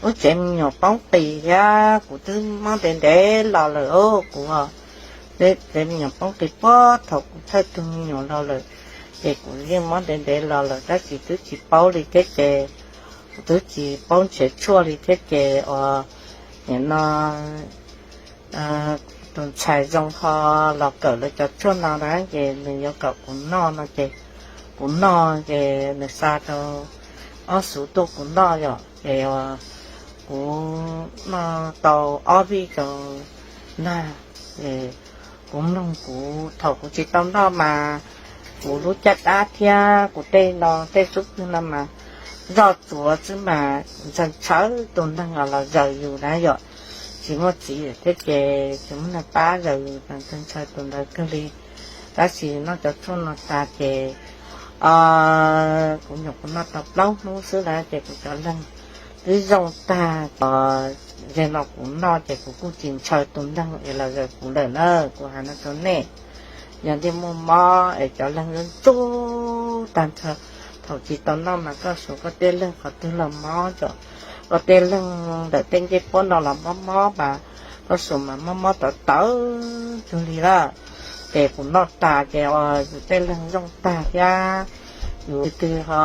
Lub tsev me nyuam poob qis thiab kuv twb mob ntev ntev los lawm os kuv. Tsev me nyuam poob qis puag thaum kuv thawj tug me nyuam los lawm, ces kuv yeej mob ntev ntev los lawm tab sis twb tsis paub li thiab ces, kuv twb tsis paub nrhiav tshuaj li thiab ces uas nim no tus ntxhais zoo ho los kawm lawv cov tshuaj no na ces nws yuav kom kuv noj no ces kuv noj ces nws xa rau ob xuv tuaj kuv noj yom ces kuv noj tau ob vij rau nag. Kuv mloog kuv thaum kuv tsis tau noj mas kuv lub caj dab thiab kuv tej no tej xub pwg no mas zoj tsuav xwb mas ntshaw ntshaw tus neeg los zaws yus na yom. Tsis muaj txiv thiab ces tsis muaj neeg pab zaws yus, ntshaw ntshaw tus ntawd kawg li. Tab sis noj cov tshuaj no tas ces kuv nyuam qhuav noj tau plaub hnub xwb na ces kuv cov leeg twb zoo tag. Ces no kuv noj ces kuv kuj tsis ntshaw tus neeg es los zaws kuv lawm na. Kuv hais no rau nej, yog nej muaj mob es cov leeg ntsuj ntsuj tag nrho, thaum tsis tau noj mas koj suav koj tej leeg qhov twg los mob, koj tej leeg ntawm tej ncej puab no los mob mob mas koj suav mas mob mob tawv tawv kawg li lawm. Ces kuv noj tas ces yus tej leeg zoo tag thiab. Yus twg ho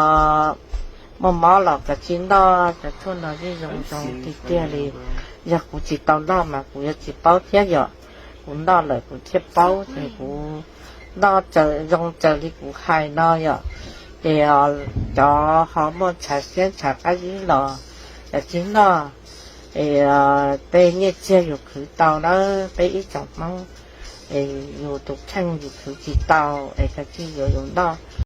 muaj mob los kav tsij noj cov tshuaj no yeej zoo zoo tiag tiag li. Yog kuv tsis tau noj mas kuv yuav tsis paub thiab yom. Kuv noj lawm kuv thiaj paub ces kuv noj zoo raws li kuv hais no yom. Ces cov ho muaj ntshav siab ntshav qab zib los kav tsij noj. Es tej nyiaj txiag yus khwv tau na, peb ib tsoom Hmoob, es yus tus kheej yus khwv tsis tau es kav tsij yuav yus noj.